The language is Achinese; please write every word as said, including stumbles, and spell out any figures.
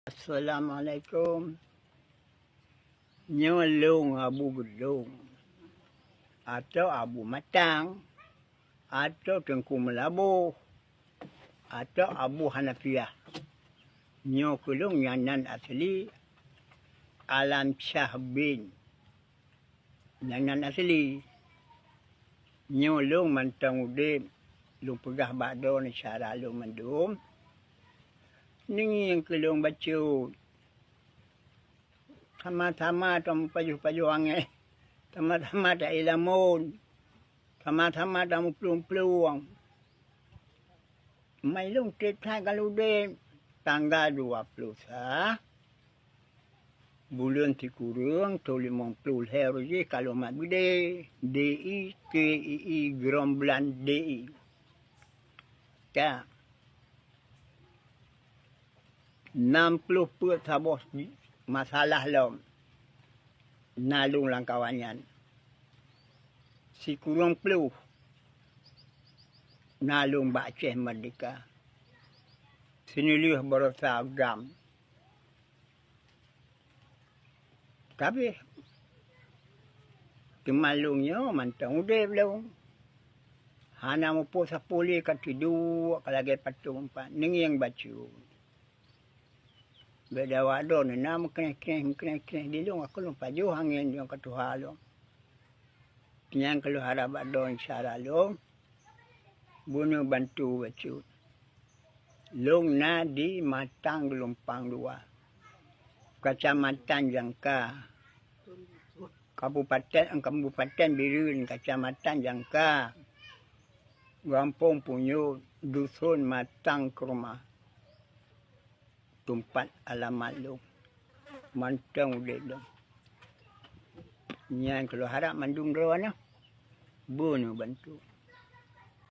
Assalamualaikum. Nyoe lôn Abu Geudong, atau Abu Matang, atau Teungku Meulaboh, atau Abu Hanafiah. Nyoe keu lôn nyan nan asli Alam Syah bin. Nyan nan asli. Nyoe lôn mantong udeb, lôn peugah bak droeneuh syedara lôn mandum. Neungieng keu lôn bacut. Sama-sama tamupajoh-pajoh angén, sama-sama taéh lamon, sama-sama tamuplong-plong. Mai lôn treb that ka lôn udeb, tanggal dua ploh sa buleuen sikureueng, thôn limong ploh lhée uroe jih ka lôn mat beudé, D I K I I, Geurong Blan D I. Ka. Nam ploh peuet saboh masalah lom na lôn lam kawan nyan. Sikureueng ploh na lôn bak Aceh Merdeka. Sineulheueh baroesa GAM. Ka abéh. Teuma lôn nyoe mantong udeb lôn. Hana muphom sapeue lé, ka tiduek ka lagée patong pat, neungieng bacut. Bék dawa droeneuh na meukréh-kréh, meukréh-kréh di lôn, ka lôn pajoh angén nyoe ka tuha lôn. Nyang ka lôn harab bak droeneuh syedara lôn, bunoe bantu bacut. Lôn na di Matang Geulumpang Dua, Kecamatan Jangka, Kabupaten, Kabupaten Bireuen, Kecamatan Jangka, Gampông Punyueng, Dusun Matang Keurumah. Teumpat alamat lôn, mantong udeb lôn. Nyan ka lôn harab mandum droeneuh, bunoe bantu.